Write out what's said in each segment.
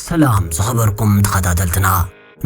ሰላም ዝኸበርኩም ተኸታተልትና፣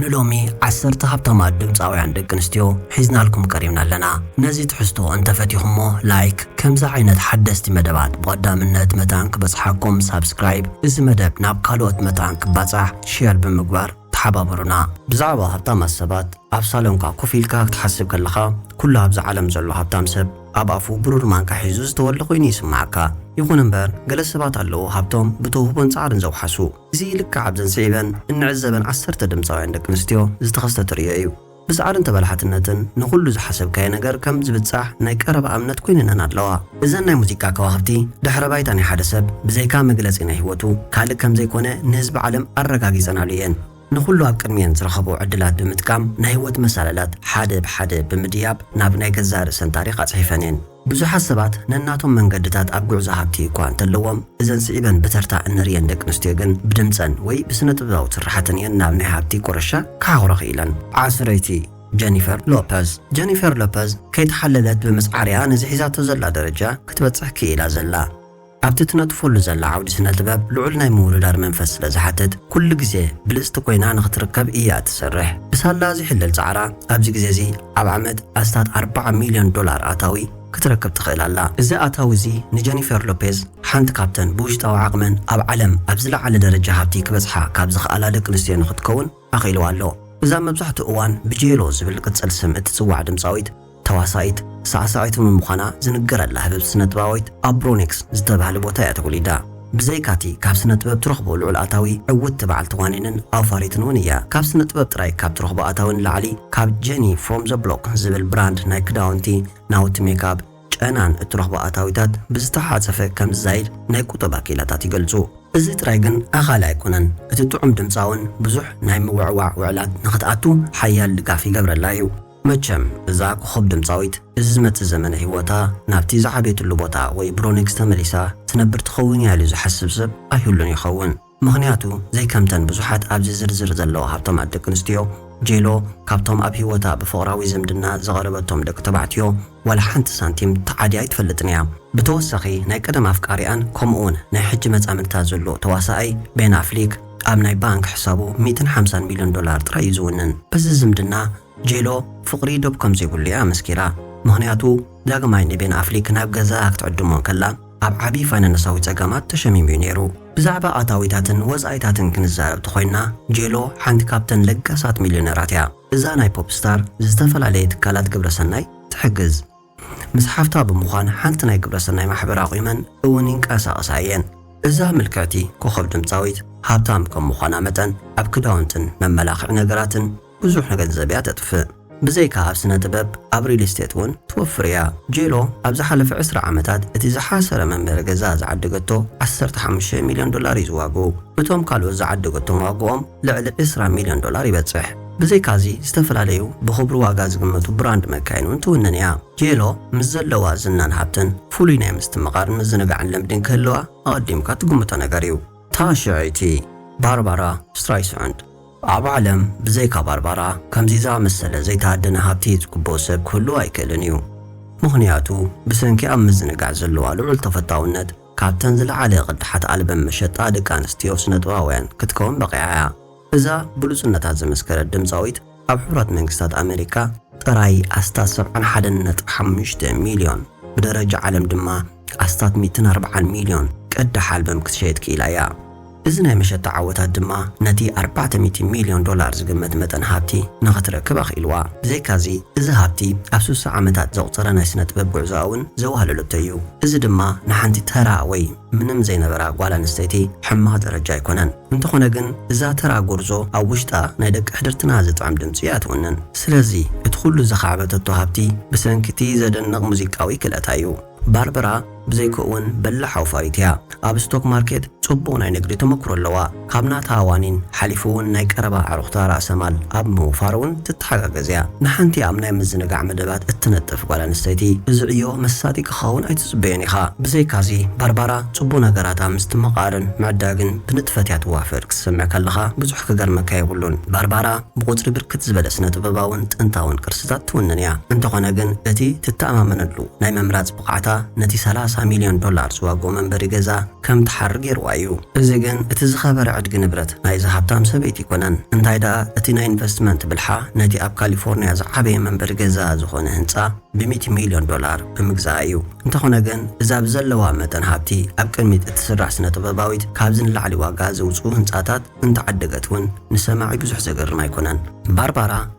ንሎሚ ዓሰርተ ሃብታማት ድምፃውያን ደቂ ኣንስትዮ ሒዝናልኩም ቀሪብና ኣለና። ነዚ ትሕዝቶ እንተፈቲኹሞ ላይክ፣ ከምዚ ዓይነት ሓደስቲ መደባት ብቐዳምነት መታን ክበፅሓኩም ሳብስክራይብ፣ እዚ መደብ ናብ ካልኦት መታን ክባፃሕ ሼር ብምግባር ተሓባበሩና። ብዛዕባ ሃብታማት ሰባት ኣብ ሳሎንካ ኮፍ ኢልካ ክትሓስብ ከለኻ፣ ኩሉ ኣብዚ ዓለም ዘሎ ሃብታም ሰብ ኣብ ኣፉ ብሩር ማንካ ሒዙ ዝተወልደ ኮይኑ ይስምዓካ። ይኹን እምበር፣ ገለ ሰባት ኣለዉ ሃብቶም ብተውህቦን ጻዕርን ዘውሓሱ። እዚ ልክዕ ኣብዘን ስዒበን እንዕዘበን ዓሰርተ ድምጻውያን ደቂ ኣንስትዮ ዝተኸስተ ትርእዮ እዩ። ብጻዕርን ተበላሓትነትን ንኹሉ ዝሓሰብካዮ ነገር ከም ዝብጻሕ ናይ ቀረባ እምነት ኮይነነን ኣለዋ። እዘን ናይ ሙዚቃ ከዋኽብቲ ድሕረ ባይታ ናይ ሓደ ሰብ ብዘይካ መግለጺ ናይ ህይወቱ ካልእ ከም ዘይኮነ ንህዝቢ ዓለም ኣረጋጊጸናሉ እየን። ንኹሉ ኣብ ቅድሚኤን ዝረኸብኦ ዕድላት ብምጥቃም ናይ ህይወት መሳለላት ሓደ ብሓደ ብምድያብ ናብ ናይ ገዛእ ርእሰን ታሪኽ ኣጽሒፈን እየን። ብዙሓት ሰባት ነናቶም መንገድታት ኣብ ጉዕዞ ሃብቲ እኳ እንተለዎም፣ እዘን ስዒበን ብተርታ እንርእየን ደቂ ኣንስትዮ ግን ብድምጸን ወይ ብስነ ጥበባዊ ስርሓተን እየን ናብ ናይ ሃብቲ ኮረሻ ክሓኹራ ክኢለን። ዓስረይቲ፣ ጀኒፈር ሎፐዝ። ጀኒፈር ሎፐዝ ከይተሓለለት ብምስዓር እያ ነዚ ሒዛቶ ዘላ ደረጃ ክትበጽሕ ክኢላ ዘላ። ኣብቲ ትነጥፈሉ ዘላ ዓውዲ ስነ ጥበብ ልዑል ናይ ምውድዳር መንፈስ ስለ ዝሓትት፣ ኩሉ ግዜ ብልጽቲ ኮይና ንኽትርከብ እያ እትሰርሕ። ብሳላ እዚ ሕልል ጻዕራ፣ ኣብዚ ግዜ እዚ ኣብ ዓመት ኣስታት ኣርባዓ ሚልዮን ዶላር ኣታዊ ክትረክብ ትኽእል ኣላ። እዚ ኣታዊ እዚ ንጀኒፈር ሎፔዝ ሓንቲ ካብተን ብውሽጣዊ ዓቕመን ኣብ ዓለም ኣብ ዝለዓለ ደረጃ ሃብቲ ክበጽሓ ካብ ዝኽኣላ ደቂ ኣንስትዮ ንኽትከውን ኣኽኢልዋ ኣሎ። እዛ መብዛሕትኡ እዋን ብጄሎ ዝብል ቅጽል ስም እትጽዋዕ ድምጻዊት፣ ተዋሳኢት፣ ሳዕሳዒት እውን ምዃና ዝንገረላ ህብብቲ ስነ-ጥበባዊት ኣብ ብሮኒክስ ዝተባህለ ቦታ እያ ተወሊዳ። ብዘይካቲ ካብ ስነ-ጥበብ ትረኽቦ ልዑል ኣታዊ፣ ዕውትቲ በዓልቲ ዋኒንን ኣውፋሪትን እውን እያ። ካብ ስነ-ጥበብ ጥራይ ካብ ትረኽቦ ኣታዊ ንላዕሊ፣ ካብ ጀኒ ፍሮም ዘ ብሎክ ዝብል ብራንድ ናይ ክዳውንቲ፣ ናውቲ ሜክኣፕ፣ ጨናን እትረኽቦ ኣታዊታት ብዝተሓጸፈ ከም ዝዛይድ ናይ ቁጠባ ክኢላታት ይገልጹ። እዚ ጥራይ ግን ኣኻሊ ኣይኮነን። እቲ ጥዑም ድምጻውን ብዙሕ ናይ ምውዕዋዕ ውዕላት ንኽትኣቱ ሓያል ድጋፍ ይገብረላ እዩ። መቸም፣ እዛ ኮኾብ ድምጻዊት፣ እዚ ዝመጽእ ዘመነ ህይወታ ናብቲ ዝዓበየትሉ ቦታ ወይ ብሮኒክስ ተመሊሳ ትነብር ትኸውን እያ ኢሉ ዝሓስብ ሰብ ኣይህሉን ይኸውን። ምኽንያቱ፣ ዘይከምተን ብዙሓት ኣብዚ ዝርዝር ዘለዋ ሃብታማት ደቂ ኣንስትዮ፣ ጄሎ ካብቶም ኣብ ህይወታ ብፍቕራዊ ዝምድና ዝቐረበቶም ደቂ ተባዕትዮ ዋላ ሓንቲ ሳንቲም ተዓድያ ኣይትፈልጥን እያ። ብተወሳኺ፣ ናይ ቀደም ኣፍቃሪኣን ከምኡውን ናይ ሕጂ መጻምድታ ዘሎ ተዋሳኣይ ቤን ኣፍሊክ ኣብ ናይ ባንክ ሕሳቡ ሚእትን ሓምሳን ሚልዮን ዶላር ጥራይ እዩ ዝውንን። በዚ ዝምድና፣ ጄሎ ፍቕሪ ዶብ ከም ዘይብሉ እያ ኣመስኪራ። ምኽንያቱ፣ ዳግማይ ንቤን ኣፍሊክ ናብ ገዛኣ ክትዕድሞ እንከላ፣ ኣብ ዓቢ ፋይናንሳዊ ጸገማት ተሸሚሙ እዩ ነይሩ። ብዛዕባ ኣታዊታትን ወጻኢታትን ክንዛረብ ተኾይንና፣ ጄሎ ሓንቲ ካብተን ለጋሳት ሚልዮነራት እያ። እዛ ናይ ፖፕ ስታር ዝተፈላለየ ትካላት ግብረ ሰናይ ትሕግዝ። ምስ ሓፍታ ብምዃን ሓንቲ ናይ ግብረ ሰናይ ማሕበር ኣቑመን እውን ይንቀሳቐሳ እየን። እዛ ምልክዕቲ ኮኾብ ድምጻዊት ሃብታም ከም ምዃና መጠን፣ ኣብ ክዳውንትን መመላኽዒ ነገራትን ብዙሕ ገንዘብ እያ ተጥፍእ። ብዘይካ ኣብ ስነ ጥበብ፣ ኣብ ሪል ስቴት እውን ትወፍር እያ። ጄሎ ኣብ ዝሓለፈ ዕስራ ዓመታት እቲ ዝሓሰረ መንበሪ ገዛ ዝዓደገቶ ዓሰርተ ሓሙሽተ ሚልዮን ዶላር እዩ ዝዋግኡ። እቶም ካልኦት ዝዓደገቶም ዋግኦም ልዕሊ ዕስራ ሚልዮን ዶላር ይበጽሕ። ብዘይካዚ፣ ዝተፈላለዩ ብኽብሪ ዋጋ ዝግመቱ ብራንድ መካይን እውን ትውንን እያ። ጄሎ ምስ ዘለዋ ዝናን ሃብትን ፍሉይ ናይ ምስትምቓርን ምዝንጋዕን ልምዲ ክህልዋ ኣቐዲምካ ትግምቶ ነገር እዩ። ታሽዐይቲ፣ ባርባራ ስትራይስንድ። ኣብ ዓለም ብዘይካ ባርባራ ከምዚ ዝኣመሰለ ዘይተሃደነ ሃብቲ ዝግብኦ ሰብ ክህሉ ኣይክእልን እዩ። ምኽንያቱ፣ ብሰንኪ ኣብ ምዝንጋዕ ዘለዋ ልዑል ተፈታውነት፣ ካብተን ዝለዓለ ቅዳሓት ኣልበም መሸጣ ደቂ ኣንስትዮ ስነ-ጥበባውያን ክትከውን በቒዓ እያ። እዛ ብሉጽነታ ዘመስከረት ድምጻዊት ኣብ ሕቡራት መንግስታት ኣመሪካ ጥራይ ኣስታት ሰብዓን ሓደን ነጥቢ ሓሙሽተ ሚልዮን፣ ብደረጃ ዓለም ድማ ኣስታት ሚእትን ኣርባዓን ሚልዮን ቅዳሕ ኣልበም ክትሸይጥ ክኢላ እያ። እዚ ናይ መሸጣ ዓወታት ድማ ነቲ ኣርባዕተ ሚእቲ ሚልዮን ዶላር ዝግመት መጠን ሃብቲ ንኽትረክብ ኣኽኢልዋ። ብዘይካዚ፣ እዚ ሃብቲ ኣብ ስሳ ዓመታት ዘቑጸረ ናይ ስነ ጥበብ ጉዕዞኣ እውን ዘዋህለለቶ እዩ። እዚ ድማ ንሓንቲ ተራ ወይ ምንም ዘይነበራ ጓል ኣንስተይቲ ሕማቕ ደረጃ ኣይኮነን። እንተኾነ ግን፣ እዛ ተራ ጎርዞ ኣብ ውሽጣ ናይ ደቂ ሕድርትና ዝጥዕም ድምጺ እያ ትውንን። ስለዚ፣ እቲ ኩሉ ዘኻዕበተቶ ሃብቲ ብሰንኪ እቲ ዘደንቕ ሙዚቃዊ ክእለታ እዩ። ባርበራ ብዘይክኡ እውን በላሕ ኣውፋሪት እያ። ኣብ ስቶክ ማርኬት ጽቡቕ ናይ ንግዲ ተመክሮ ኣለዋ። ካብ ናታ ዋኒን ሓሊፉ እውን ናይ ቀረባ ኣዕሩኽታ ራእሰ ማል ኣብ ምውፋር እውን ትተሓጋገዝ እያ። ንሓንቲ ኣብ ናይ ምዝንጋዕ መደባት እትነጥፍ ጓል ኣንስተይቲ እዚ ዕዮ መሳጢ ክኸውን ኣይትጽበዮን ኢኻ። ብዘይካዚ፣ ባርባራ ጽቡቕ ነገራት ኣብ ምስትምቓርን ምዕዳግን ብንጥፈት እያ ትዋፈር። ክትሰምዕ ከለኻ ብዙሕ ክገርመካ የብሉን። ባርባራ ብቑጽሪ ብርክት ዝበለ ስነ ጥበባውን ጥንታውን ቅርስታት ትውንን እያ። እንተኾነ ግን፣ እቲ ትተኣማመነሉ ናይ ምምራጽ ብቕዓታ ነቲ ሰላሳ ሚልዮን ዶላር ዝዋግኦ መንበሪ ገዛ ከም ትሓሪ ገይርዋ እዩ። እዩ። እዚ ግን እቲ ዝኸበረ ዕድጊ ንብረት ናይዚ ሃብታም ሰበይቲ ኣይኮነን። እንታይ ደኣ፣ እቲ ናይ ኢንቨስትመንት ብልሓ ነቲ ኣብ ካሊፎርኒያ ዝዓበየ መንበሪ ገዛ ዝኾነ ህንጻ ብሚእቲ ሚልዮን ዶላር ብምግዛኣ እዩ። እንተኾነ ግን፣ እዛ ብዘለዋ መጠን ሃብቲ ኣብ ቅድሚት እትስራሕ ስነ ጥበባዊት ካብዚ ንላዕሊ ዋጋ ዘውጽኡ ህንጻታት እንተዓደገት እውን ንሰማዒ ብዙሕ ዘገርም ኣይኮነን። ባርባራ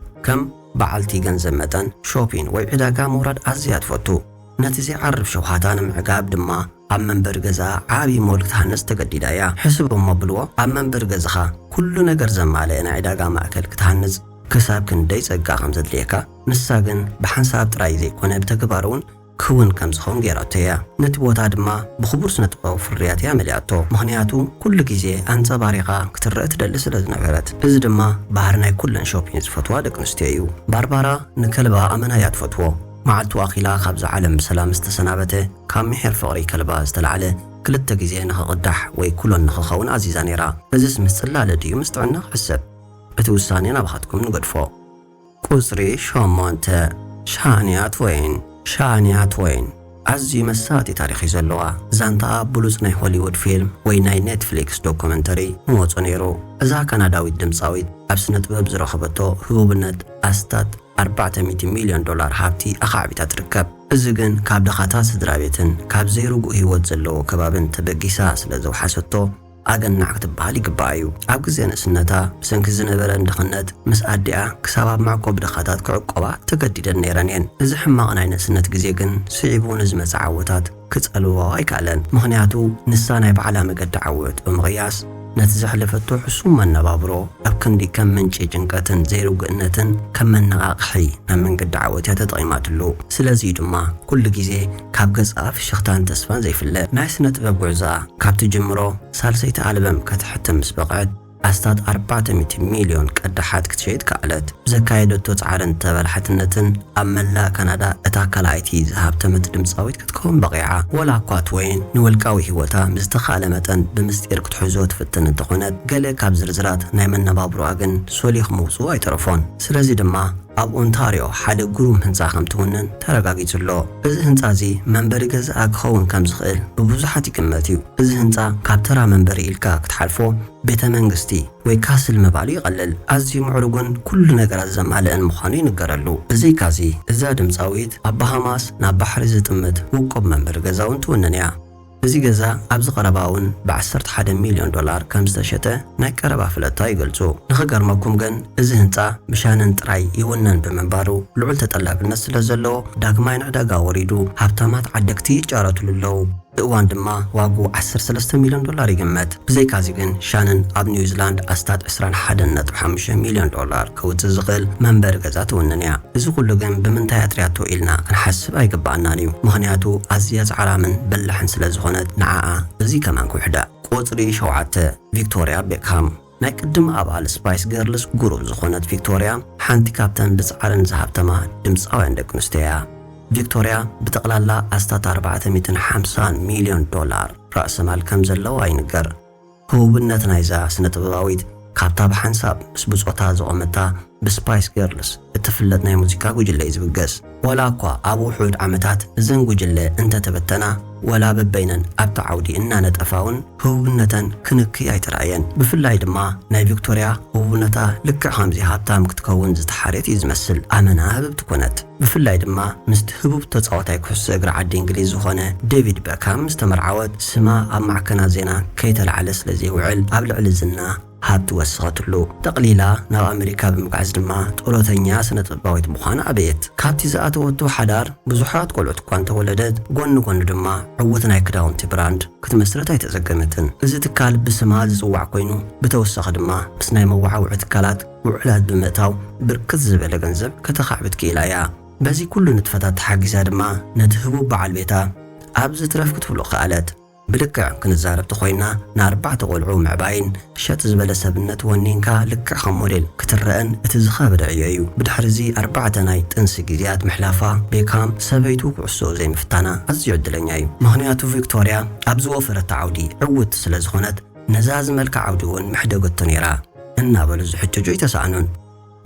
ከም በዓልቲ ገንዘብ መጠን ሾፒን ወይ ዕዳጋ ምውራድ ኣዝያ ትፈቱ። ነቲ ዘይዓርፍ ሸውሃታ ንምዕጋብ ድማ ኣብ መንበሪ ገዛ ዓቢ ሞል ክትሃንጽ ተገዲዳ እያ። ሕስብ እሞ ብልዎ፣ ኣብ መንበሪ ገዛኻ ኩሉ ነገር ዘማልአ ናይ ዕዳጋ ማእከል ክትሃንጽ ክሳብ ክንደይ ጸጋ ከም ዘድልየካ። ንሳ ግን ብሓንሳብ ጥራይ ዘይኮነ ብተግባር እውን ክውን ከም ዝኸውን ገይራቶ እያ። ነቲ ቦታ ድማ ብኽቡር ስነ ጥበባዊ ፍርያት እያ መሊኣቶ። ምኽንያቱ ኩሉ ግዜ ኣንጸባሪቓ ክትረአ ትደሊ ስለ ዝነበረት። እዚ ድማ ባህሪ ናይ ኩለን ሾፒን ዝፈትዋ ደቂ ኣንስትዮ እዩ። ባርባራ ንከልባ ኣመና እያ ትፈትዎ። መዓልቱ ኣኺላ ካብዛ ዓለም ብሰላም ዝተሰናበተ፣ ካብ ምሒር ፍቕሪ ከልባ ዝተላዕለ ክልተ ግዜ ንኽቕዳሕ ወይ ኩሎን ንኽኸውን ኣዚዛ ነይራ። እዚስ ምስ ጽላለ ድዩ ምስ ጥዕና ክሕሰብ? እቲ ውሳኔ ናባኻትኩም ንገድፎ። ቁጽሪ ሸሞንተ፣ ሻንያ ትወይን። ሻንያ ትወይን ኣዝዩ መሳጢ ታሪኽ እዩ ዘለዋ። ዛንታኣ ብሉጽ ናይ ሆሊውድ ፊልም ወይ ናይ ኔትፍሊክስ ዶኩመንተሪ ምወጾ ነይሩ። እዛ ካናዳዊት ድምጻዊት ኣብ ስነ ጥበብ ዝረኸበቶ ህቡብነት ኣስታት ኣርባዕተ ሚእቲ ሚልዮን ዶላር ሃብቲ ኣኻዕቢታ ትርከብ። እዚ ግን ካብ ድኻታት ስድራ ቤትን ካብ ዘይርጉእ ህይወት ዘለዎ ከባብን ተበጊሳ ስለ ዘውሓሰቶ ኣገናዕ ክትበሃል ይግባኣ እዩ። ኣብ ግዜ ንእስነታ ብሰንኪ ዝነበረን ድኽነት ምስ ኣዲኣ ክሳብ ኣብ መዕቆቢ ድኻታት ክዕቆባ ተገዲደን ነይረን እየን። እዚ ሕማቕ ናይ ንእስነት ግዜ ግን ስዒቡ ንዝመጽእ ዓወታት ክጸልዎ ኣይከኣለን። ምኽንያቱ ንሳ ናይ ባዕላ መገዲ ዓወት ብምቕያስ ነቲ ዘሕለፈቶ ሕሱም መነባብሮ ኣብ ክንዲ ከም ምንጪ ጭንቀትን ዘይርጉእነትን ከም መነቓቕሒ ናብ መንገዲ ዓወት እያ ተጠቒማትሉ። ስለዚ እዩ ድማ ኩሉ ግዜ ካብ ገጻ ፍሽኽታን ተስፋን ዘይፍለ። ናይ ስነ ጥበብ ጉዕዞኣ ካብ ትጅምሮ ሳልሰይቲ ኣልበም ከተሕትም ምስ በቕዐት ኣስታት ኣርባዕተ ሚእቲ ሚልዮን ቀዳሓት ክትሸይጥ ከኣለት። ብዘካየደቶ ጻዕርን ተበላሕትነትን ኣብ መላእ ካናዳ እታ ካልኣይቲ ዝሃብተመት ድምጻዊት ክትከውን በቒዓ። ወላ እኳ ትወይን ንውልቃዊ ህይወታ ብዝተኻእለ መጠን ብምስጢር ክትሕዞ ትፍትን እንተኾነት፣ ገለ ካብ ዝርዝራት ናይ መነባብሮኣ ግን ሶሊኽ ምውጽኡ ኣይተረፎን። ስለዚ ድማ ኣብ ኦንታርዮ ሓደ ግሩም ህንጻ ከም ትውንን ተረጋጊጹ ኣሎ። እዚ ህንጻ እዚ መንበሪ ገዛኣ ክኸውን ከም ዝኽእል ብብዙሓት ይግመት እዩ። እዚ ህንጻ ካብ ተራ መንበሪ ኢልካ ክትሓልፎ ቤተ መንግስቲ ወይ ካስል ምባሉ ይቐልል። ኣዝዩ ምዕሩግን ኩሉ ነገራት ዘማልአን ምዃኑ ይንገረሉ። ብዘይካዚ፣ እዛ ድምጻዊት ኣብ ባሃማስ ናብ ባሕሪ ዝጥምት ውቁብ መንበሪ ገዛ እውን ትውንን እያ። እዚ ገዛ ኣብዚ ቀረባ እውን ብዓሰርተ ሓደ ሚልዮን ዶላር ከም ዝተሸጠ ናይ ቀረባ ፍለጥታ ይገልጹ። ንኽገርመኩም ግን፣ እዚ ህንጻ ብሻነን ጥራይ ይውነን ብምንባሩ፣ ልዑል ተጠላብነት ስለ ዘለዎ፣ ዳግማይ ንዕዳጋ ወሪዱ፣ ሃብታማት ዓደግቲ ይጫረትሉ ኣለዉ። ብእዋን ድማ ዋግኡ ዓሰርተ ሰለስተ ሚልዮን ዶላር ይግመት። ብዘይካዚ ግን፣ ሻነን ኣብ ኒውዚላንድ ኣስታት ዕስራን ሓደን ነጥቢ ሓሙሽተ ሚልዮን ዶላር ከውጽእ ዝኽእል መንበሪ ገዛ ትውንን እያ። እዚ ኩሉ ግን ብምንታይ ኣጥርያቶ ኢልና ክንሓስብ ኣይግባኣናን እዩ። ምኽንያቱ ኣዝያ ጻዕራምን በላሕን ስለ ዝኾነት ንዓኣ እዚ ከማን ክውሕዳ። ቁጽሪ ሸውዓተ፣ ቪክቶርያ ቤክሃም። ናይ ቅድም ኣባል ስፓይስ ገርልስ ግሩፕ ዝኾነት ቪክቶርያ ሓንቲ ካብተን ብጻዕረን ዝሃብተማ ድምጻውያን ደቂ ኣንስትዮ እያ። ቪክቶርያ ብጠቕላላ ኣስታት ኣርባዕተ ሚእትን ሓምሳን ሚልዮን ዶላር ራእሰማል ከም ዘለዋ ይንገር። ህቡብነት ናይዛ ስነ ጥበባዊት ካብታ ብሓንሳብ ምስ ብጾታ ዝቖመታ ብስፓይስ ገርልስ እትፍለጥ ናይ ሙዚቃ ጉጅለ እዩ ዝብገስ። ዋላ እኳ ኣብ ውሑድ ዓመታት እዘን ጉጅለ እንተተበተና፣ ዋላ በበይነን ኣብቲ ዓውዲ እናነጠፋ እውን ህቡብነተን ክንክይ ኣይተራእየን። ብፍላይ ድማ ናይ ቪክቶርያ ህቡብነታ ልክዕ ከምዚ ሃብታም ክትከውን ዝተሓርየት እዩ ዝመስል። ኣመና ህብብቲ ኮነት። ብፍላይ ድማ ምስቲ ህቡብ ተጻዋታይ ኩዕሶ እግሪ ዓዲ እንግሊዝ ዝኾነ ዴቪድ በካም ምስ ተመርዓወት፣ ስማ ኣብ ማዕከናት ዜና ከይተላዕለ ስለ ዘይውዕል፣ ኣብ ልዕሊ ዝና ሃብቲ ወሰኸትሉ። ጠቕሊላ ናብ ኣመሪካ ብምግዓዝ ድማ ጡረተኛ ስነ ጥበባዊት ምዃና ኣበየት። ካብቲ ዝኣተወቶ ሓዳር ብዙሓት ቆልዑት እኳ እንተወለደት፣ ጎኒ ጎኒ ድማ ዕዉት ናይ ክዳውንቲ ብራንድ ክትመስርት ኣይተጸገመትን። እዚ ትካል ብስማ ዝጽዋዕ ኮይኑ፣ ብተወሳኺ ድማ ምስ ናይ መወዓውዒ ትካላት ውዕላት ብምእታው ብርክት ዝበለ ገንዘብ ከተኻዕብት ክኢላ እያ። በዚ ኩሉ ንጥፈታት ተሓጊዛ ድማ ነቲ ህቡብ በዓል ቤታ ኣብ ዝትረፍ ክትብሎ ከኣለት። ብልክዕ ክንዛረብ ተኾይና፣ ንኣርባዕተ ቆልዑ ምዕባይን ሸጥ ዝበለ ሰብነት ወኒንካ ልክዕ ከም ሞዴል ክትረአን እቲ ዝኸበደ ዕዮ እዩ። ብድሕሪ እዚ ኣርባዕተ ናይ ጥንሲ ግዜያት ምሕላፋ፣ ቤካም ሰበይቱ ኩዕሶ ዘይምፍታና ኣዝዩ ዕድለኛ እዩ። ምኽንያቱ ቪክቶርያ ኣብ ዝወፈረታ ዓውዲ ዕውት ስለ ዝኾነት፣ ነዛ ዝመልካ ዓውዲ እውን ምሕደገቶ ነይራ እናበሉ ዝሕጭጩ ኣይተሳእኑን።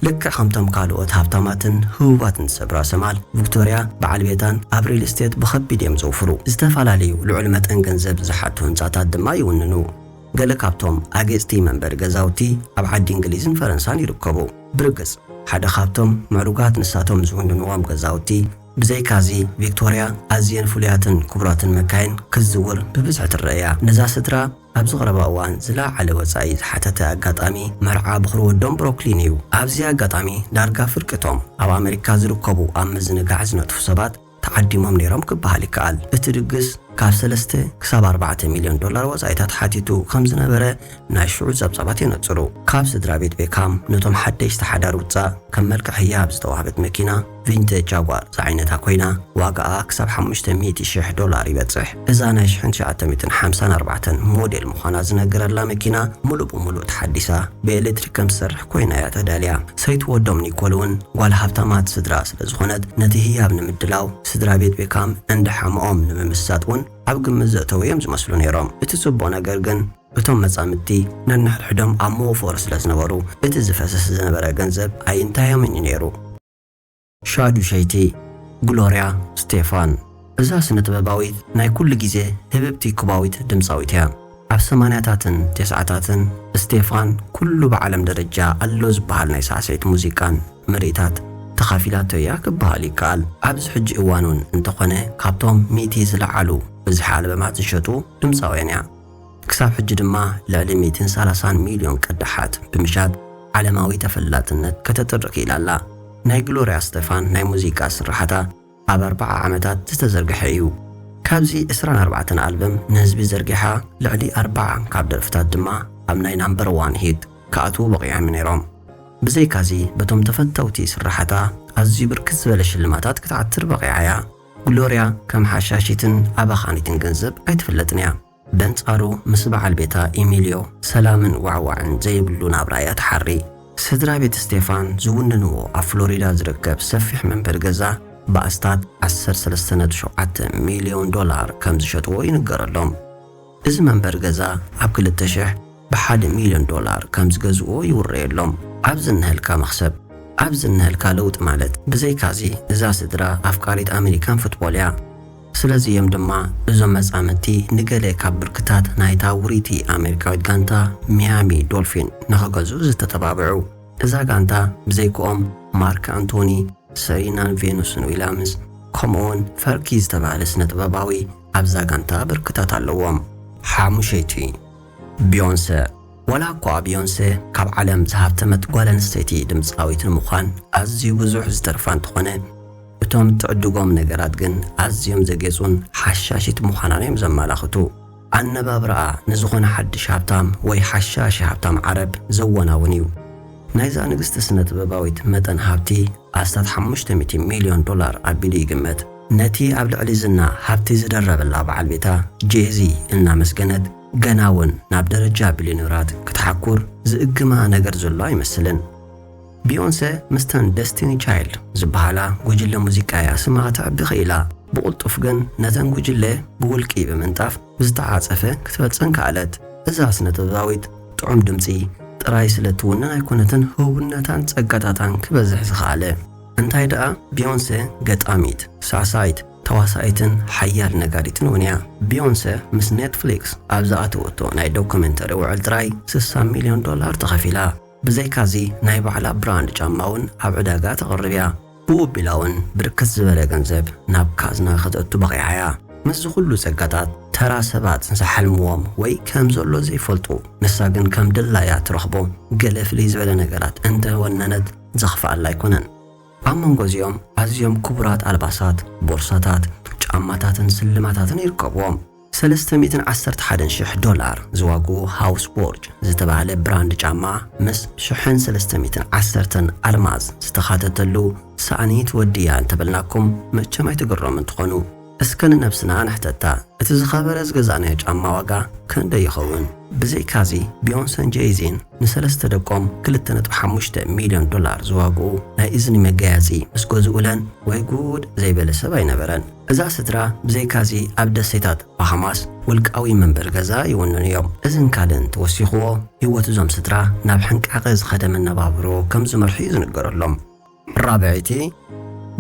ልክዕ ከምቶም ካልኦት ሃብታማትን ህቡባትን ሰብ ራእሰማል፣ ቪክቶርያ በዓል ቤታን ኣብ ሪል ስቴት ብኸቢድ እዮም ዘውፍሩ። ዝተፈላለዩ ልዑል መጠን ገንዘብ ዝሓቱ ህንጻታት ድማ ይውንኑ። ገለ ካብቶም ኣጌጽቲ መንበሪ ገዛውቲ ኣብ ዓዲ እንግሊዝን ፈረንሳን ይርከቡ። ብርግጽ፣ ሓደ ካብቶም ምዕሩጋት ንሳቶም ዝውንንዎም ገዛውቲ፣ ብዘይካዚ ቪክቶርያ ኣዝየን ፍሉያትን ክቡራትን መካይን ክትዝውር ብብዝሒ ትረኣያ። ነዛ ስድራ ኣብዚ ቀረባ እዋን ዝለዓለ ወጻኢ ዝሓተተ ኣጋጣሚ መርዓ ብኹሪ ወዶም ብሮክሊን እዩ። ኣብዚ ኣጋጣሚ ዳርጋ ፍርቅቶም ኣብ ኣመሪካ ዝርከቡ ኣብ ምዝንጋዕ ዝነጥፉ ሰባት ተዓዲሞም ነይሮም ክበሃል ይከኣል። እቲ ድግስ ካብ ሰለስተ ክሳብ ኣርባዕተ ሚልዮን ዶላር ወጻኢታት ሓቲቱ ከም ዝነበረ ናይ ሽዑ ጸብጻባት የነጽሩ። ካብ ስድራ ቤት ቤካም ነቶም ሓደሽቲ ሓዳር ውጻእ ከም መልክዕ ህያብ ዝተዋህበት መኪና ቪንቴጅ ጃጓር ዝዓይነታ ኮይና፣ ዋጋኣ ክሳብ ሓሙሽተ ሚእቲ ሽሕ ዶላር ይበጽሕ። እዛ ናይ ሽሕን ትሽዓተ ሚእትን ሓምሳን ኣርባዕተን ሞዴል ምዃና ዝነገረላ መኪና፣ ምሉእ ብምሉእ ተሓዲሳ ብኤሌክትሪክ ከም ትሰርሕ ኮይና እያ ተዳልያ። ሰይቲ ወዶም ኒኮል እውን ጓል ሃብታማት ስድራ ስለ ዝኾነት፣ ነቲ ህያብ ንምድላው ስድራ ቤት ቤካም እንዳ ሓምኦም ንምምሳጥ እውን ኣብ ግምት ዘእተዉ እዮም ዝመስሉ ነይሮም። እቲ ጽቡቕ ነገር ግን፣ እቶም መጻምድቲ ነንሕድሕዶም ኣብ መወፈሪ ስለ ዝነበሩ፣ እቲ ዝፈስስ ዝነበረ ገንዘብ ኣይእንታዮምን እዩ ነይሩ። ሻዱሸይቲ፣ ግሎርያ ስቴፋን። እዛ ስነ-ጥበባዊት ናይ ኩሉ ግዜ ህብብቲ ኩባዊት ድምጻዊት እያ። ኣብ ሰማንያታትን ተስዓታትን ስቴፋን ኩሉ ብዓለም ደረጃ ኣሎ ዝበሃል ናይ ሳዕሰዒት ሙዚቃን ምርኢታት ተኻፊላቶ እያ ክበሃል ይከኣል። ኣብዚ ሕጂ እዋን እውን እንተኾነ ካብቶም ሚእቲ ዝለዓሉ ብዝሒ ኣልበማት ዝሸጡ ድምጻውያን እያ። ክሳብ ሕጂ ድማ ልዕሊ ሚእትን ሰላሳን ሚልዮን ቅዳሓት ብምሻጥ ዓለማዊ ተፈላጥነት ከተጥሪ ክኢላ ኣላ። ናይ ግሎርያ ስቴፋን ናይ ሙዚቃ ስርሓታ ኣብ ኣርባዓ ዓመታት ዝተዘርግሐ እዩ። ካብዚ ዕስራን ኣርባዕተን ኣልበም ንህዝቢ ዘርጊሓ፣ ልዕሊ ኣርባዓ ካብ ደርፍታት ድማ ኣብ ናይ ናምበር ዋን ሂት ክኣትዉ በቒዖም ነይሮም። ብዘይካዚ፣ በቶም ተፈተውቲ ስርሓታ ኣዝዩ ብርክት ዝበለ ሽልማታት ክትዓትር በቒዓ እያ። ግሎርያ ከም ሓሻሺትን ኣባኻኒትን ገንዘብ ኣይትፍለጥን እያ። በንጻሩ፣ ምስ በዓል ቤታ ኢሚልዮ ሰላምን ዋዕዋዕን ዘይብሉ ናብራ እያ ትሓሪ። ስድራ ቤት ስቴፋን ዝውንንዎ ኣብ ፍሎሪዳ ዝርከብ ሰፊሕ መንበሪ ገዛ ብኣስታት ዓሰርተ ሰለስተ ነጥቢ ሸውዓተ ሚልዮን ዶላር ከም ዝሸጥዎ ይንገረሎም። እዚ መንበሪ ገዛ ኣብ ክልተ ሽሕ ብሓደ ሚልዮን ዶላር ከም ዝገዝእዎ ይውረየሎም። ኣብ ዝንህልካ መኽሰብ፣ ኣብ ዝንህልካ ለውጢ ማለት። ብዘይካዚ፣ እዛ ስድራ ኣፍቃሪት ኣሜሪካን ፉትቦል እያ። ስለዚ እዮም ድማ እዞም መጻምድቲ ንገለ ካብ ብርክታት ናይታ ውርይቲ ኣሜሪካዊት ጋንታ ሚያሚ ዶልፊን ንኽገዝኡ ዝተተባብዑ። እዛ ጋንታ ብዘይክኦም ማርክ ኣንቶኒ፣ ሰሪናን ቬኑስን ዊልያምስ፣ ከምኡውን ፈርኪ ዝተባህለ ስነ-ጥበባዊ ኣብዛ ጋንታ ብርክታት ኣለዎም። ሓሙሸይቲ፣ ቢዮንሰ። ዋላ እኳ ቢዮንሰ ካብ ዓለም ዝሃብተመት ጓል ኣንስተይቲ ድምጻዊት ንምዃን ኣዝዩ ብዙሕ ዝተርፋ እንተኾነ፣ እቶም ትዕድጎም ነገራት ግን ኣዝዮም ዘጌጹን ሓሻሺት ምዃናን እዮም ዘመላኽቱ። ኣነባብራኣ ንዝኾነ ሓድሽ ሃብታም ወይ ሓሻሺ ሃብታም ዓረብ ዘወናውን እዩ። ናይዛ ንግስቲ ስነ-ጥበባዊት መጠን ሃብቲ ኣስታት ሓሙሽተ ሚእቲ ሚልዮን ዶላር ኣቢሉ ይግመት። ነቲ ኣብ ልዕሊ ዝና ሃብቲ ዝደረበላ በዓል ቤታ ጄዚ እናመስገነት፣ ገና እውን ናብ ደረጃ ቢልዮነራት ክትሓኩር ዝእግማ ነገር ዘሎ ኣይመስልን። ቢዮንሰ ምስተን ደስቲኒ ቻይልድ ዝበሃላ ጉጅለ ሙዚቃ እያ ስማ ከተዕቢ ኽኢላ። ብቕልጡፍ ግን ነተን ጉጅለ ብውልቂ ብምንጣፍ ዝተዓጸፈ ክትበጽን ከኣለት። እዛ ስነ-ጥበባዊት ጥዑም ድምጺ ጥራይ ስለ ትውንን ኣይኮነትን ህውነታን ጸጋታታን ክበዝሕ ዝኸኣለ። እንታይ ደኣ፣ ቢዮንሰ ገጣሚት፣ ሳዕሳዒት፣ ተዋሳኢትን ሓያል ነጋዲትን እውን እያ። ቢዮንሰ ምስ ኔትፍሊክስ ኣብ ዝኣተወቶ ናይ ዶኩሜንተሪ ውዕል ጥራይ ስሳ ሚልዮን ዶላር ተኸፊላ። ብዘይካዚ፣ ናይ ባዕላ ብራንድ ጫማ እውን ኣብ ዕዳጋ ተቕርብ እያ። ብኡ ኣቢላ እውን ብርክት ዝበለ ገንዘብ ናብ ካዝና ከተእቱ በቒዓ እያ። ምስዚ ኩሉ ጸጋታት፣ ተራ ሰባት ዝሓልምዎም ወይ ከም ዘሎ ዘይፈልጡ፣ ንሳ ግን ከም ድላያ ትረኽቦ ገለ ፍልይ ዝበለ ነገራት እንተወነነት ዘኽፍኣላ ኣይኮነን። ኣብ መንጎ እዚኦም ኣዝዮም ክቡራት ኣልባሳት፣ ቦርሳታት፣ ጫማታትን ስልማታትን ይርከብዎም። ሰለስተ ሚእትን ዓሰርተ ሓደን ሽሕ ዶላር ዝዋግኡ ሃውስ ቦርጅ ዝተባህለ ብራንድ ጫማ ምስ ሽሕን ሰለስተ ሚእትን ዓሰርተን ኣልማዝ ዝተኻተተሉ ሳእኒ ትወድያ እንተበልናኩም መቸም ኣይትግረሙ እንትኾኑ። እስከ ንነብስና ንሕተታ፣ እቲ ዝኸበረ ዝገዛእናዮ ጫማ ዋጋ ክንደይ ይኸውን? ብዘይካዚ ቢዮንሰን ጄይዚን ንሰለስተ ደቆም ክልተ ነጥቢ ሓሙሽተ ሚልዮን ዶላር ዝዋግኡ ናይ እዝኒ መጋየጺ ምስ ገዝኡለን ወይ ጉድ ዘይበለ ሰብ ኣይነበረን። እዛ ስድራ ብዘይካዚ ኣብ ደሴታት ባሃማስ ውልቃዊ መንበሪ ገዛ ይውንኑ እዮም። እዝን ካልእን ተወሲኽዎ ህይወት እዞም ስድራ ናብ ሕንቃቐ ዝኸደ መነባብሮ ከም ዝመርሑ እዩ ዝንገረሎም። ራብዐይቲ፣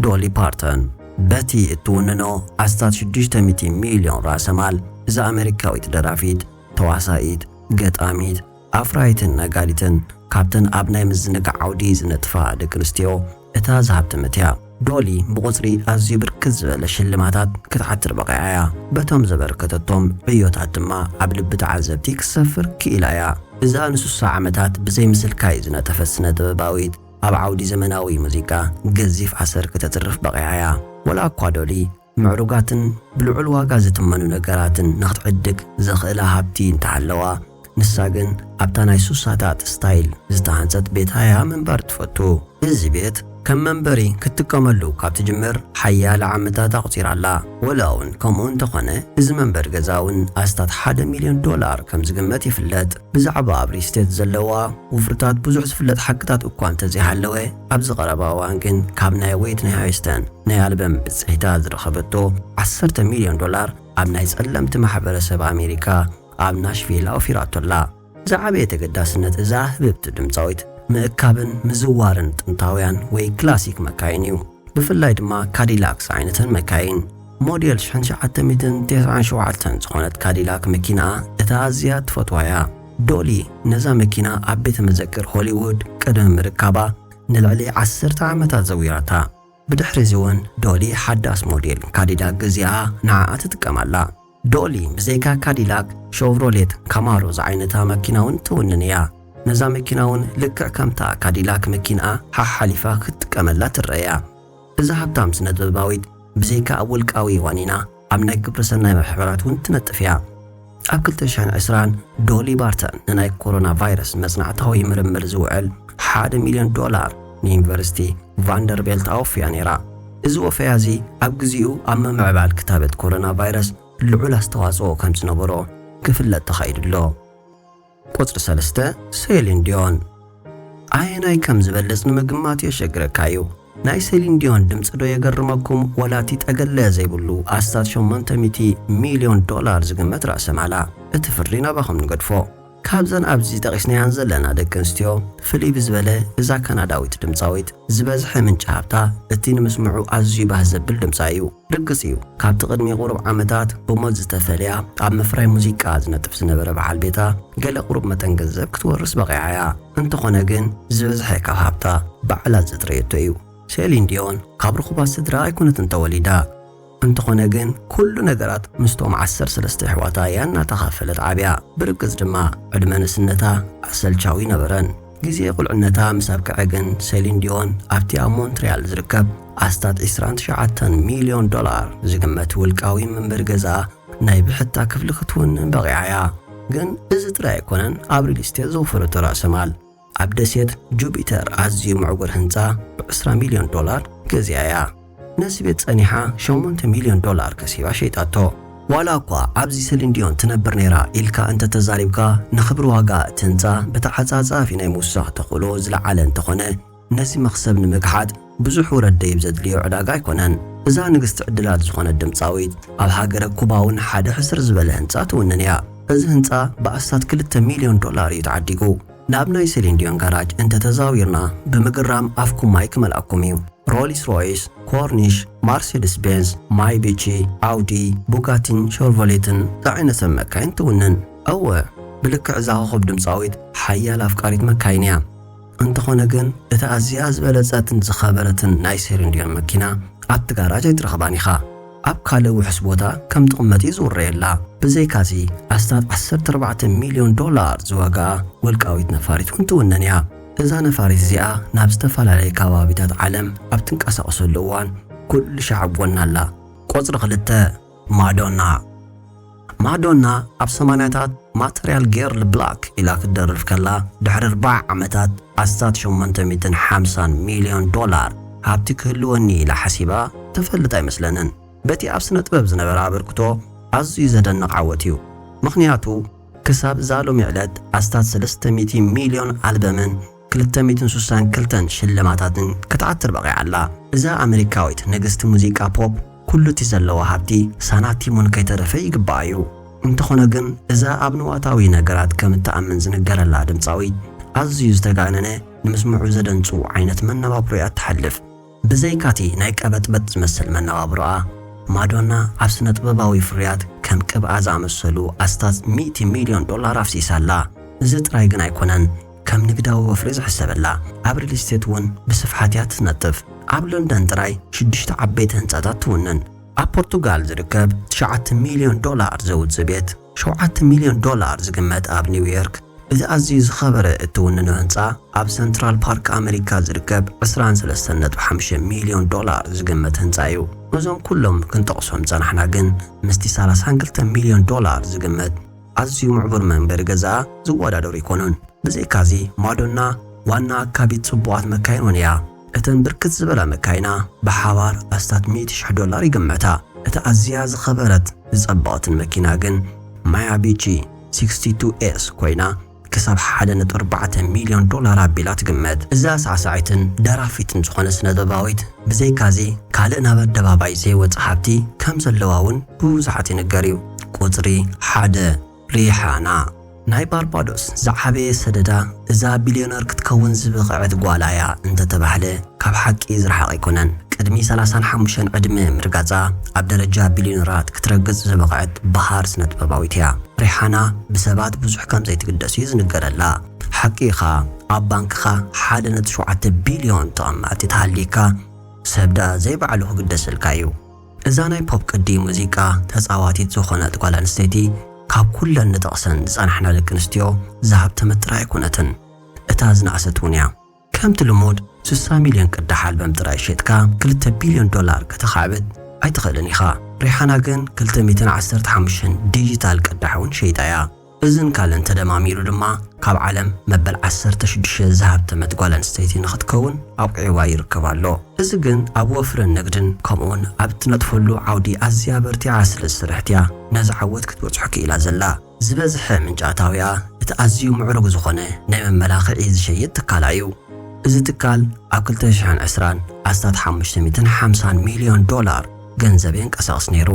ዶሊ ፓርተን። በቲ እትውንኖ ኣስታት ሽዱሽተ ሚእቲ ሚልዮን ራእሰማል፣ እዛ ኣመሪካዊት ደራፊት፣ ተዋሳኢት፣ ገጣሚት፣ ኣፍራይትን ነጋዲትን፣ ካብተን ኣብ ናይ ምዝንጋዕ ዓውዲ ዝነጥፋ ደቂ ኣንስትዮ እታ ዝሃብተመት እያ። ዶሊ ብቑጽሪ ኣዝዩ ብርክት ዝበለ ሽልማታት ክትዓትር በቒዓ እያ። በቶም ዘበርከተቶም ዕዮታት ድማ ኣብ ልቢ ተዓዘብቲ ክትሰፍር ክኢላ እያ። እዛ ንስሳ ዓመታት ብዘይ ምስልካይ ዝነጠፈት ስነ ጥበባዊት፣ ኣብ ዓውዲ ዘመናዊ ሙዚቃ ገዚፍ ኣሰር ክተትርፍ በቒዓ እያ። ወላ እኳ ዶሊ ምዕሩጋትን ብልዑል ዋጋ ዝትመኑ ነገራትን ንኽትዕድግ ዘኽእላ ሃብቲ እንተሃለዋ፣ ንሳ ግን ኣብታ ናይ ሱሳታት ስታይል ዝተሃንጸት ቤታ እያ ምንባር ትፈቱ። እዚ ቤት ከም መንበሪ ክትጥቀመሉ ካብ ትጅምር ሓያለ ዓመታት ኣቑጺራ ኣላ። ወላ እውን ከምኡ እንተኾነ፣ እዚ መንበሪ ገዛ እውን ኣስታት ሓደ ሚልዮን ዶላር ከም ዝግመት ይፍለጥ። ብዛዕባ ኣብ ሪል ስቴት ዘለዋ ውፍርታት ብዙሕ ዝፍለጥ ሓቅታት እኳ እንተዘይሃለወ፣ ኣብዚ ቀረባ እዋን ግን ካብ ናይ ዌትኒ ሃይስተን ናይ ኣልበም ብጽሒታ ዝረኸበቶ ዓሰርተ ሚልዮን ዶላር ኣብ ናይ ጸለምቲ ማሕበረሰብ ኣሜሪካ ኣብ ናሽቪል ኣውፊራቶ ኣላ። ዝዓበየ ተገዳስነት እዛ ህብብቲ ድምጻዊት ምእካብን ምዝዋርን ጥንታውያን ወይ ክላሲክ መካይን እዩ። ብፍላይ ድማ ካዲላክ ዝዓይነተን መካይን። ሞዴል ሽሕን ትሽዓተ ሚእትን ተስዓን ሸውዓተን ዝኾነት ካዲላክ መኪና እታ ኣዝያ ትፈትዋ እያ። ዶሊ ነዛ መኪና ኣብ ቤተ መዘክር ሆሊውድ ቅድሚ ምርካባ ንልዕሊ ዓሰርተ ዓመታት ዘዊራታ። ብድሕሪ እዚ እውን ዶሊ ሓዳስ ሞዴል ካዲላክ ገዚኣ ንዓኣ ትጥቀም ኣላ። ዶሊ ብዘይካ ካዲላክ፣ ሾቭሮሌት ካማሮ ዝዓይነታ መኪና እውን ትውንን እያ። ነዛ መኪና እውን ልክዕ ከምታ ካዲላክ መኪንኣ ሓሓሊፋ ክትጥቀመላ ትረአ እያ። እዛ ሃብታም ስነ ጥበባዊት ብዘይካ ኣብ ውልቃዊ ዋኒና ኣብ ናይ ግብረ ሰናይ ማሕበራት እውን ትነጥፍ እያ። ኣብ ክልተ ሽሕን ዕስራን ዶሊ ባርተን ንናይ ኮሮና ቫይረስ መጽናዕታዊ ምርምር ዝውዕል ሓደ ሚልዮን ዶላር ንዩኒቨርሲቲ ቫንደርቤልት ኣወፍያ ነይራ። እዚ ወፈያ እዚ ኣብ ግዚኡ ኣብ ምምዕባል ክታበት ኮሮና ቫይረስ ልዑል ኣስተዋጽኦ ከም ዝነበሮ ክፍለጥ ተኻኢዱ ኣሎ። ቁጽሪ ሰለስተ፣ ሴሊን ዲዮን። ኣየናይ ከም ዝበልጽ ንምግማት የሸግረካ እዩ። ናይ ሴሊን ዲዮን ድምጺ ዶ የገርመኩም፣ ወላ እቲ ጠገለ ዘይብሉ ኣስታት ሸሞንተ ሚእቲ ሚልዮን ዶላር ዝግመት ራእሲ ማላ? እቲ ፍርዲ ናባኹም ንገድፎ። ካብዘን ኣብዚ ጠቒስናያን ዘለና ደቂ ኣንስትዮ ፍልይ ብዝበለ፣ እዛ ካናዳዊት ድምጻዊት ዝበዝሐ ምንጪ ሃብታ እቲ ንምስምዑ ኣዝዩ ባህ ዘብል ድምጻ እዩ። ርግጽ እዩ፣ ካብቲ ቅድሚ ቁሩብ ዓመታት ብሞት ዝተፈልያ ኣብ ምፍራይ ሙዚቃ ዝነጥፍ ዝነበረ በዓል ቤታ፣ ገለ ቁሩብ መጠን ገንዘብ ክትወርስ በቒዓ እያ። እንተኾነ ግን፣ ዝበዝሐ ካብ ሃብታ ባዕላ ዘጥረየቶ እዩ። ሴሊን ዲዮን ካብ ርኹባት ስድራ ኣይኮነትን ተወሊዳ። እንተኾነ ግን፣ ኩሉ ነገራት ምስቶም ዓሰርተ ሰለስተ ኣሕዋታ እያ እናተኻፈለት ዓብያ። ብርግጽ ድማ፣ ዕድመ ንእስነታ ኣሰልቻዊ ነበረን። ግዜ ቁልዕነታ ምስ ኣብቅዐ ግን፣ ሴሊን ዲዮን ኣብቲ ኣብ ሞንትሪያል ዝርከብ ኣስታት ዕስራን ትሽዓተን ሚልዮን ዶላር ዝግመት ውልቃዊ መንበሪ ገዛ ናይ ብሕታ ክፍሊ ክትውንን በቒዓ እያ። ግን እዚ ጥራይ ኣይኮነን ኣብ ሪል ስቴት ዘውፈረቶ ራእሲ ማል። ኣብ ደሴት ጁፒተር ኣዝዩ ምዕጉር ህንጻ ብዕስራ ሚልዮን ዶላር ገዚኣ እያ። ነዚ ቤት ጸኒሓ ሸሞንተ ሚልዮን ዶላር ከሲባ ሸይጣቶ። ዋላ እኳ ኣብዚ ሴሊን ዲዮን ትነብር ነይራ ኢልካ እንተተዛሪብካ፣ ንኽብሪ ዋጋ እቲ ህንጻ ብተዓጻጻፊ ናይ ምውሳኽ ተኽእሎ ዝለዓለ እንተኾነ፣ ነዚ መኽሰብ ንምግሓጥ ብዙሕ ውረድ ደይብ ዘድልዮ ዕዳጋ ኣይኮነን። እዛ ንግስቲ ዕድላት ዝኾነት ድምጻዊት፣ ኣብ ሃገረ ኩባ እውን ሓደ ሕስር ዝበለ ህንጻ ትውንን እያ። እዚ ህንጻ ብኣስታት ክልተ ሚልዮን ዶላር እዩ ተዓዲጉ። ናብ ናይ ሴሊን ዲዮን ጋራጅ እንተተዛዊርና፣ ብምግራም ኣፍኩም ማይ ክመልኣኩም እዩ። ሮልስ ሮይስ፣ ኮርኒሽ፣ ማርሴዲስ ቤንዝ፣ ማይቢቺ፣ ኣውዲ፣ ቡጋቲን ሸርቮሌትን ዝዓይነተን መካይን ትውንን። እወ፣ ብልክዕ እዛ ኮኾብ ድምጻዊት ሓያል ኣፍቃሪት መካይን እያ። እንተኾነ ግን፣ እታ ኣዝያ ዝበለጸትን ዝኸበረትን ናይ ሴሊን ዲዮን መኪና ኣብቲ ጋራጅ ኣይትረኽባን ኢኻ። ኣብ ካልእ ውሑስ ቦታ ከም ትቕመጥ እዩ ዝውረየላ። ብዘይካዚ፣ ኣስታት ዓሰርተ ኣርባዕተ ሚልዮን ዶላር ዝዋጋኣ ውልቃዊት ነፋሪት እውን ትውንን እያ። እዛ ነፋሪት እዚኣ ናብ ዝተፈላለየ ከባቢታት ዓለም ኣብ ትንቀሳቐሰሉ እዋን፣ ኩሉ ሻዕ ኣብ ጎና ኣላ። ቁጽሪ ክልተ፣ ማዶና። ማዶና ኣብ ሰማንያታት ማተርያል ጌርል ብላክ ኢላ ክትደርፍ ከላ፣ ድሕሪ ኣርባዓ ዓመታት ኣስታት ሸሞንተ ሚእትን ሓምሳን ሚልዮን ዶላር ሃብቲ ክህልወኒ ኢላ ሓሲባ ትፈልጥ ኣይመስለንን። በቲ ኣብ ስነ ጥበብ ዝነበራ ኣበርክቶ ኣዝዩ ዘደንቕ ዓወት እዩ። ምኽንያቱ፣ ክሳብ እዛ ሎሚ ዕለት ኣስታት ሰለስተ ሚእቲ ሚልዮን ኣልበምን ክልተ ሚእትን ስሳን ክልተን ሽልማታትን ክትዓትር በቒዓ ኣላ። እዛ ኣመሪካዊት ንግስቲ ሙዚቃ ፖፕ፣ ኩሉ እቲ ዘለዋ ሃብቲ ሳናቲም እውን ከይተረፈ ይግባኣ እዩ። እንተኾነ ግን፣ እዛ ኣብ ንዋታዊ ነገራት ከም እትኣምን ዝንገረላ ድምጻዊት፣ ኣዝዩ ዝተጋነነ፣ ንምስምዑ ዘደንጹ ዓይነት መነባብሮ እያ እትሓልፍ። ብዘይካቲ ናይ ቀበጥበጥ ዝመስል መነባብሮኣ፣ ማዶና ኣብ ስነ ጥበባዊ ፍርያት ከም ቅብኣ ዝኣመሰሉ ኣስታት ሚእቲ ሚልዮን ዶላር ኣፍሲሳ ኣላ። እዚ ጥራይ ግን ኣይኮነን ከም ንግዳዊ ወፍሪ ዝሕሰበላ። ኣብ ሪል ስቴት እውን ብስፍሓት እያ ትነጥፍ። ኣብ ለንደን ጥራይ ሽዱሽተ ዓበይቲ ህንጻታት ትውንን። ኣብ ፖርቱጋል ዝርከብ ትሽዓተ ሚልዮን ዶላር ዘውጽእ ቤት ሸውዓተ ሚልዮን ዶላር ዝግመት ኣብ ኒውዮርክ እቲ ኣዝዩ ዝኸበረ እትውንኖ ህንጻ ኣብ ሰንትራል ፓርክ ኣመሪካ ዝርከብ ዕስራን ሰለስተን ነጥቢ ሓሙሽተ ሚልዮን ዶላር ዝግመት ህንጻ እዩ። ነዞም ኩሎም ክንጠቕሶም ጸናሕና ግን ምስቲ ሰላሳን ክልተ ሚልዮን ዶላር ዝግመት ኣዝዩ ምዕቡር መንበሪ ገዛኣ ዝወዳደሩ ኣይኮኑን። ብዘይካዚ ማዶና ዋና ኣካቢት ጽቡቓት መካይን እውን እያ። እተን ብርክት ዝበላ መካይና ብሓባር ኣስታት ሚእቲ ሽሕ ዶላር ይግመታ። እታ ኣዝያ ዝኸበረት ዝጸበቐትን መኪና ግን ማያቢቺ ሲክስቲ ቱ ኤስ ኮይና ክሳብ ሓደ ነጥቢ ኣርባዕተ ሚልዮን ዶላር ኣቢላ ትግመት። እዛ ሳዕሳዒትን ደራፊትን ዝኾነ ስነ ጥበባዊት ብዘይካዚ ካልእ ናብ ኣደባባይ ዘይወጽእ ሃብቲ ከም ዘለዋ እውን ብብዙሓት ይንገር እዩ። ቁጽሪ ሓደ ሪሓና ናይ ባርባዶስ ዝዓበየ ሰደዳ እዛ ቢልዮነር ክትከውን ዝበቐዐት ጓላ እያ እንተተባህለ ካብ ሓቂ ዝረሓቐ ኣይኮነን። ቅድሚ ሰላሳን ሓሙሽተን ዕድመ ምርጋጻ ኣብ ደረጃ ቢልዮነራት ክትረግጽ ዝበቐዐት በሃር ስነ ጥበባዊት እያ። ሪሓና ብሰባት ብዙሕ ከም ዘይትግደስ እዩ ዝንገረላ። ሓቂ ኢኻ፣ ኣብ ባንክኻ ሓደ ነጥቢ ሸውዓተ ቢልዮን ተቐማጢ ተሃልይካ ሰብ ደኣ ዘይባዕሉ ክግደሰልካ እዩ። እዛ ናይ ፖፕ ቅዲ ሙዚቃ ተጻዋቲት ዝኾነት ጓል ኣንስተይቲ ካብ ኩለን ንጠቕሰን ዝጸናሕና ደቂ ኣንስትዮ ዝሃብተመት ጥራይ ኣይኮነትን፣ እታ ዝነኣሰት እውን እያ። ከምቲ ልሙድ ስሳ ሚልዮን ቅዳሕ ኣልበም ጥራይ ሸጥካ ክልተ ቢልዮን ዶላር ከተኻዕብት ኣይትኽእልን ኢኻ። ሪሓና ግን ክልተ ሚእትን ዓሰርተ ሓሙሽተን ዲጂታል ቅዳሕ እውን ሸይጣ እያ። እዝን ካልእን ተደማሚሩ ድማ ካብ ዓለም መበል ዓሰርተ ሽዱሽተ ዝሃብተመት ጓል ኣንስተይቲ ንኽትከውን ኣብቂዕዋ ይርከብ ኣሎ። እዚ ግን ኣብ ወፍርን ንግድን ከምኡውን ኣብ እትነጥፈሉ ዓውዲ ኣዝያ በርቲዓ ስለ ዝሰርሐት እያ ነዚ ዓወት ክትበጽሖ ክኢላ ዘላ። ዝበዝሐ ምንጪ ኣታዊኣ እቲ ኣዝዩ ምዕሩግ ዝኾነ ናይ መመላኽዒ ዝሸይጥ ትካላ እዩ። እዚ ትካል ኣብ ክልተ ሽሕን ዕስራን ኣስታት ሓሙሽተ ሚእትን ሓምሳን ሚልዮን ዶላር ገንዘብ የንቀሳቕስ ነይሩ።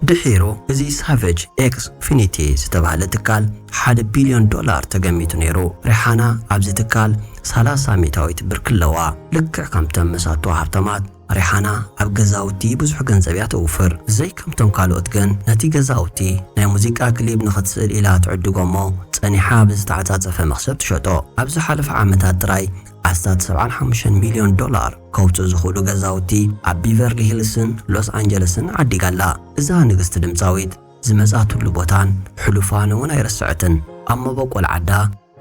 ድሒሩ እዚ ሳቨጅ ኤክስ ፊኒቲ ዝተባህለ ትካል ሓደ ቢልዮን ዶላር ተገሚቱ ነይሩ። ሪሓና ኣብዚ ትካል ሰላሳ ሚእታዊት ብርኪ ኣለዋ። ልክዕ ከምተን መሳቶ ሃብታማት ሪሓና ኣብ ገዛውቲ ብዙሕ ገንዘብ እያ ተውፍር። ዘይከምቶም ካልኦት ግን ነቲ ገዛውቲ ናይ ሙዚቃ ክሊፕ ንኽትስእል ኢላ ትዕድጎ እሞ ጸኒሓ ብዝተዓጻጸፈ መኽሰብ ትሸጦ። ኣብ ዝሓለፈ ዓመታት ጥራይ ኣስታት ሰብዓን ሓሙሽተን ሚልዮን ዶላር ከውጽኡ ዝኽእሉ ገዛውቲ ኣብ ቢቨርሊ ሂልስን ሎስ ኣንጀለስን ዓዲጋ ኣላ። እዛ ንግስቲ ድምጻዊት ዝመጻትሉ ቦታን ሕሉፋን እውን ኣይረስዐትን። ኣብ መበቆል ዓዳ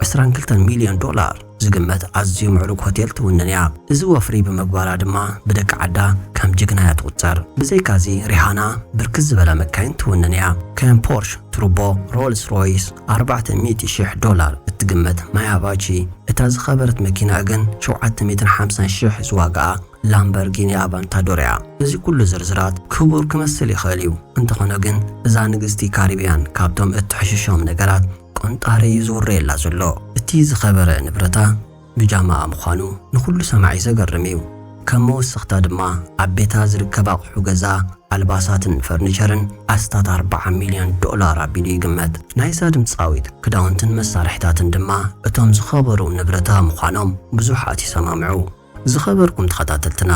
ዕስራን ክልተን ሚልዮን ዶላር ዝግመት ኣዝዩ ምዕሩግ ሆቴል ትውንን እያ። እዚ ወፍሪ ብምግባራ ድማ ብደቂ ዓዳ ከም ጅግና እያ ትቑጸር። ብዘይካዚ ሪሃና ብርክት ዝበላ መካይን ትውንን እያ። ከም ፖርሽ ቱርቦ፣ ሮልስ ሮይስ፣ ኣርባዕተ ሚእቲ ሽሕ ዶላር እትግመት ማያባቺ፣ እታ ዝኸበረት መኪና ግን ሸውዓተ ሚእትን ሓምሳን ሽሕ ዝዋጋኣ ላምበርጊኒ ኣቫንታዶር እያ። እዚ ኩሉ ዝርዝራት ክቡር ክመስል ይኽእል እዩ፣ እንተኾነ ግን እዛ ንግስቲ ካሪብያን ካብቶም እትሕሽሾም ነገራት ቆንጣሪ እዩ ዝውረየላ ዘሎ። እቲ ዝኸበረ ንብረታ ብጃማኣ ምዃኑ ንኹሉ ሰማዒ ዘገርም እዩ። ከም መወሰኽታ ድማ ኣብ ቤታ ዝርከብ ኣቑሑ ገዛ፣ ኣልባሳትን ፈርኒቸርን ኣስታት ኣርባዓ ሚልዮን ዶላር ኣቢሉ ይግመት። ናይዛ ድምጻዊት ክዳውንትን መሳርሒታትን ድማ እቶም ዝኸበሩ ንብረታ ምዃኖም ብዙሓት ይሰማምዑ። ዝኸበርኩም ተኸታተልትና፣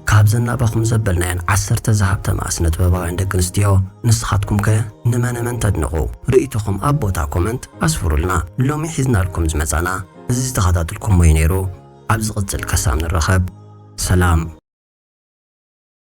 ካብ ዘናባኹም ዘበልናየን ዓሰርተ ዝሃብተማ ስነ ጥበባውያን ደቂ ኣንስትዮ ንስኻትኩም ከ ንመነ መን ተድንቑ? ርእይቶኹም ኣብ ቦታ ኮመንት ኣስፍሩልና። ሎሚ ሒዝናልኩም ዝመጻና እዚ ዝተኸታተልኩሞ እዩ ነይሩ። ኣብ ዝቕጽል ከሳብ ንራኸብ፣ ሰላም።